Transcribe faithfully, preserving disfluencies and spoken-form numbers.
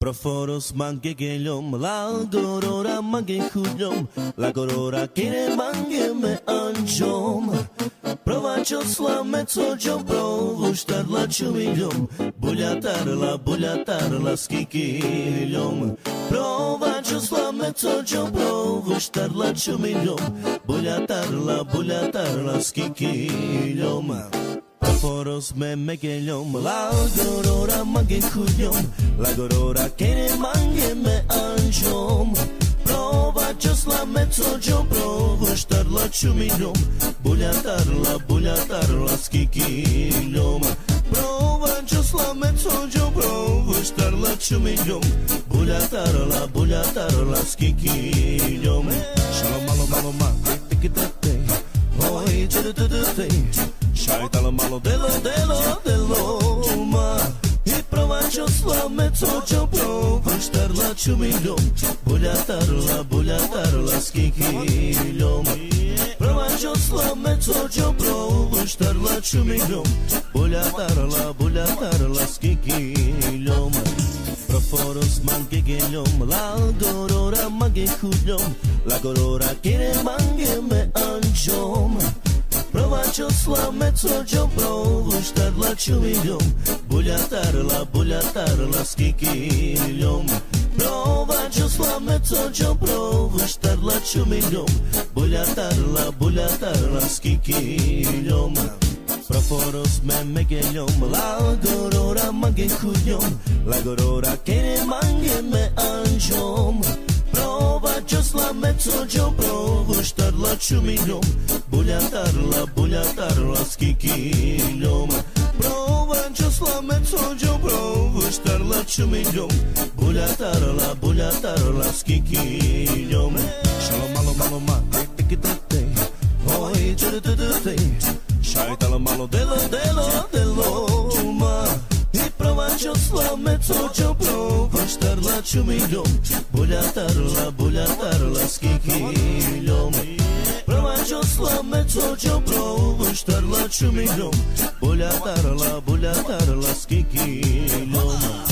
Proforos mange gelom, la gorora mange hulom, la gorora kere mange me anjom. Provachos la me cojom, provushtar la chumilom, bulatar la, bulatar la skikilom. Provachos la me cojom, provushtar la chumilom, bulatar la, bulatar la skikilom. Proforos me me gelom, la gorora mange hulom, la gorora kere mange me anjom. Provachos la me cojom, provushtar la chumilom, bulatar la, bulatar la skikilom. Provachos la me cojom, provushtar la chumilom, bulatar la, bulatar la skikilom. Shalom, malo, malo, ma. Tiki tete, hoi, tiri tiri tiri. Shai tala malo delo, delo, delo, ma. I provachos la me cojom, provushtar la chumilom, bulatar la, bulatar la skikilom. Provachos la me cojom, provushtar la chumilom, bulatar la, bulatar la skikilom. Proforos mange gelom, la gorora mange hulom, la gorora kere mange me anjom. Provachos la me cojom, provushtar la chumilom, bulatar la, bulatar la skikilom. Provachos la me cojom, provushtar la chumilom, bulatar la, bulatar la skikilom. Proforos me me gelom, la gorora mange hulom, la gorora kere mange me anjom. Provachos la me cojom, provushtar la chumilom, bulatar la, bulatar la skikilom. Provachos la me cojom, provushtar la chumilom, bulatar la, bulatar la skikilom. Shalom, malo, malo, ma. Tiki tete, hoi, tiri tiri tiri. Shai tala malo delo, delo, delo, ma. I provachos la me cojom, provushtar la chumilom, bulatar la, bulatar la skikilom. Provachos la me cojom, provushtar la chumilom, bulatar la, bulatar la skikilom.